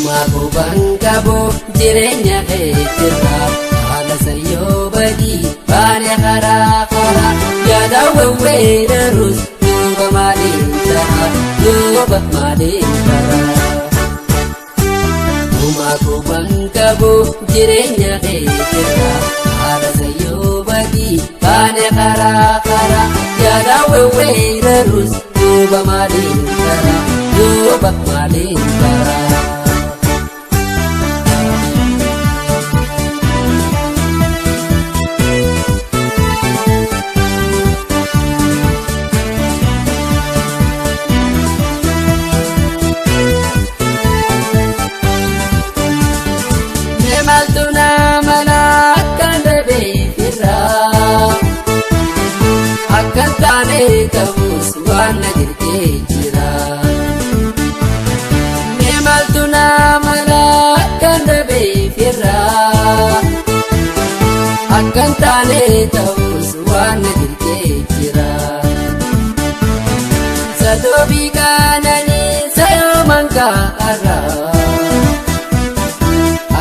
Uumaa qubaan qabu jireenya keetirraa haala sayyoo badii baane karaa karaa yaada wawweerarus duuba maaliin ta'a duuba maaliin ta'a. Uumaa qubaan qabu jireenya keetirraa haala sayyoo badii baane karaa karaa yaada wawweerarus duuba maaliin ta'a duuba maaliin ta'a. Maaltu nama akkan dhabeefirraa akkan taane ta'us waan na jirtee jira. Maaltu nama akkan dhabeefirraa akkan taane ta'us waan na jirtee jira. Sadoobii kaananii sayooman kaa'arraa.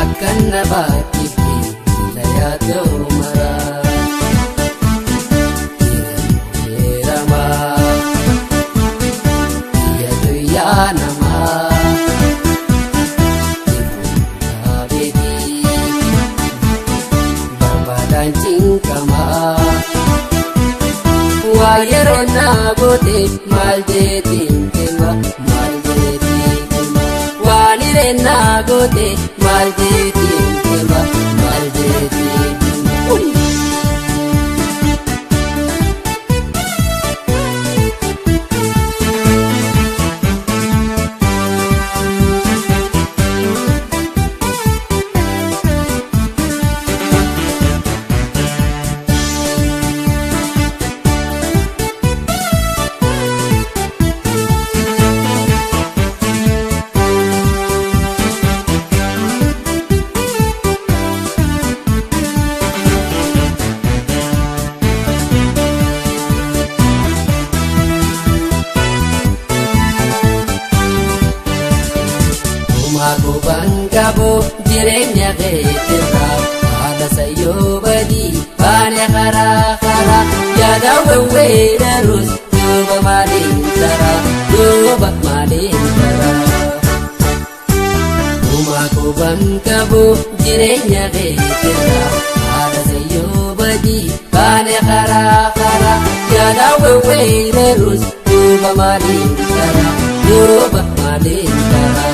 Akkan na baattitti la yaadoo maraa. Heeramaa biyya tuyyaa namaa ifuudhaa beekii barbaadaan cinqamaa. Waa yeroo naa goote maal jeetiin hima maal jeetiin hima waan hireen naa goote maal jeetiin hima maal jeetiin hima. Uumaa qubaan qabu jireenya keetirraa haala sayyoo badii baane karaa karaa yaada wawweerarus duuba maaliin taraa duuba maaliin taraa. Uumaa qubaan qabu jireenya keetirraa haala sayyoo badii baane karaa karaa yaada wawweerarus duuba maaliin taraa duuba maaliin taraa.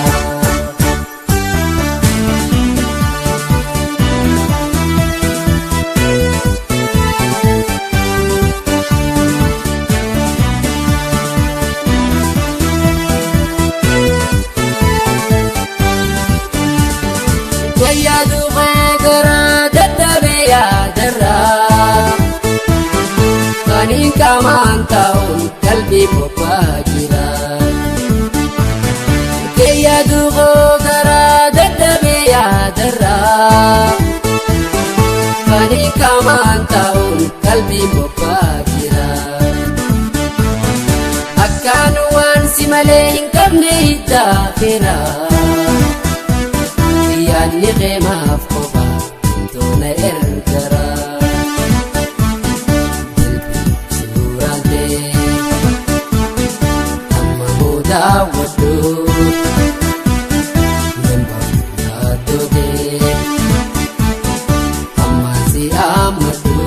Wayyaa duuba gara dadhabee yaadarraa Kaniin qaamaan taa'uun qalbii bobbaa jira. Wayyaa duuba gara dadhabee yaadarraa Kaniin qaamaan taa'uun qalbii bobbaa jira. Akkaan waan si malee hin qabne hiddaa feeraa. Yaadni qeemaaf qofa toona ergara. Dilbii suuraan ta'e amma daawwadhu. Nan yaaddoo ta'e amma si ammadhu.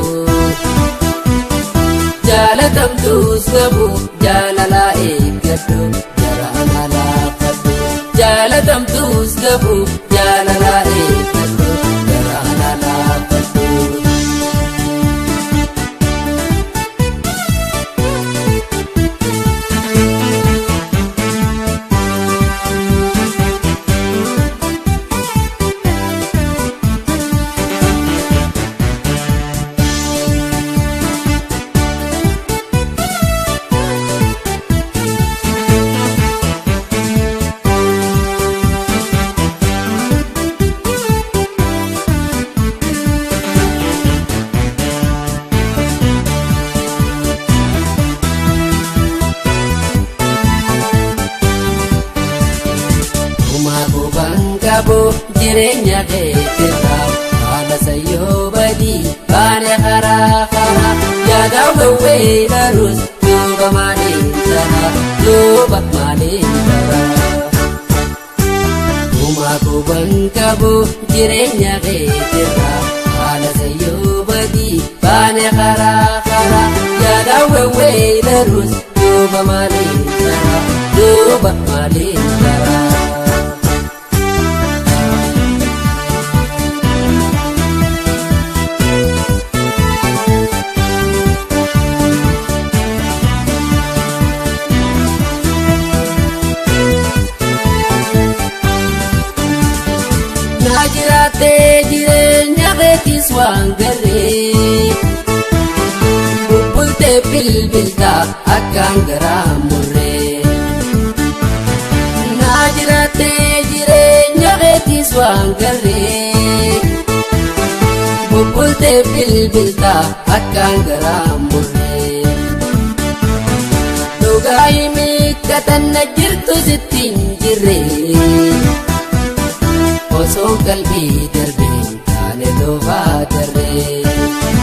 Jaalatamtuus qabu jaalalaa eeggadhu jaraan alaafadhu. Jaalatamtuus qabu jaalalaa eeggadhu jaraan alaafadhu. qabu jireenya keetirraa haala sayyoo badii baane karaa karaa yaada wawwee darus duuba maaliin taraa duuba maaliin taraa. Uumaa quban qabu jireenya keetirraa haala sayyoo badii baane karaa karaa yaada wawwee darus duuba maaliin taraa duuba maaliin taraa. Na jiraattee jireenya keetis waan garree bubbultee bilbiltaa akkaan garaa murree. Na jiraattee jireenya keetis waan garree bubbultee bilbiltaa akkaan garaa murree. Dhugaa himiikkatanna jirtu sitti hin jirree. Osoo qalbii darbee taane toofaa darree.